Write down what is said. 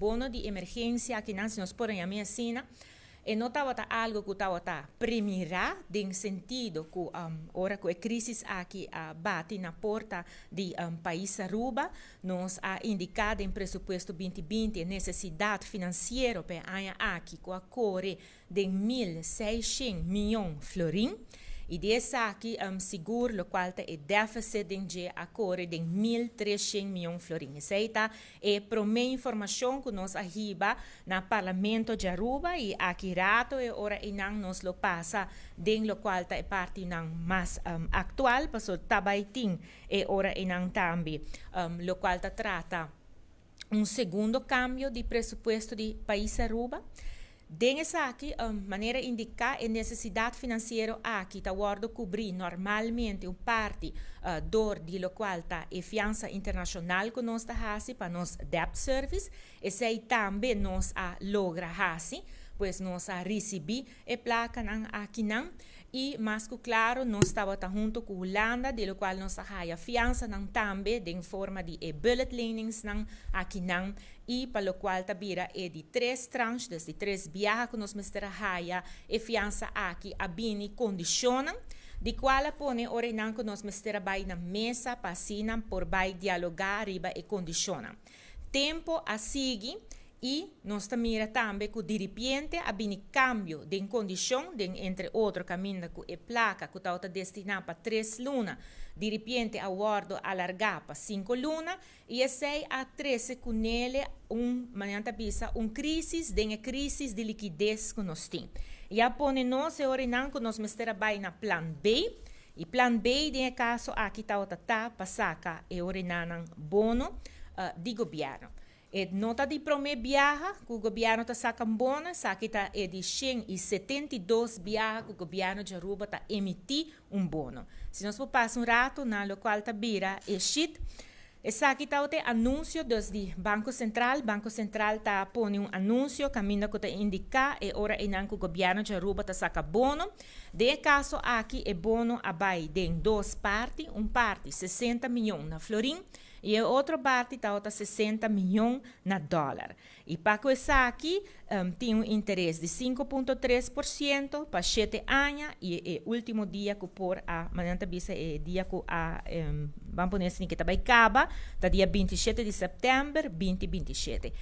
Bono di emergensia aki nan, si nos por yam'é asina, e no tabata algo ku tabata premirá den sentido ku ora ku e krísis aki a bati na porta di pais Aruba, nos a indiká den presupuesto 2020 nesesidat finansiero pa e aña aki ku a kore den 1600 mion florin. I di esaki sigur lokual ta e deficit den dje a kore den 1300 mion florin. Esei ta e promé informashon ku nos a hiba na Parlamento di Aruba i aki rato e ora einan nos lo pasa den lokual ta e partinan mas aktual, paso tambe tin e ora einan tambe lokual ta trata un segundo kambio di presupuesto di pais Aruba. Den esaki, manera indiká, e nesesidat finansiero aki ta wòrdu kubrí normalmente un parti dor di lokual ta e fiansa internashonal ku nos ta hasi pa nos debt service. Esei tambe nos a logra hasi, pues nos a risibí e plakanan akinan i mas ku klaro nos tabata huntu ku Hulanda, di lokual nos a haya fiansanan tambe den forma di e bulletleningsnan akinan i pa lokual ta bira e di tres tranche, dus di tres biaha ku nos mester a haya e fiansa aki, a bini kondishonnan di kual a pone ora einan ku nos mester a bai na mesa pa asina por bai dialogá riba e kondishonnan. Tempu a sigui i nos ta mira tambe ku diripiente a bini kambio den kondishon, den entre otro kaminda ku e plaka ku tabata destiná pa 3 luna, diripiente a wòrdu alargá pa 5 luna i esei a trese kuné un, manera ta bisa, un krísis den e krísis di likides ku nos tin. I a pone nos e ora einan ku nos mester a bai na plan B, i plan B den e kaso aki tabata pa saka e ora einan bono di gobièrnu. E no ta di promé biaha ku gobièrnu ta saka bono, esaki ta e di 172 biaha ku gobièrnu di Aruba ta emití un bono. Si nos pasa un ratu na lokual ta bira e sheet, esaki ta e anunsio di Banko Sentral. Banko Sentral ta pone un anunsio kaminda ku ta indiká e ora einan ku gobièrnu di Aruba ta saka bono. Den e kaso aki e bono a bai den dos parti, un parti 60 mion na florin i e otro parti ta 60 mion na dòler. I pa ku esaki tin un interes di 5,3% pa 7 aña i e último dia ku por a, manera ta bisa, e dia ku a ban pone asina ku ta bai kaba, ta dia 27 di sèptèmber 2027.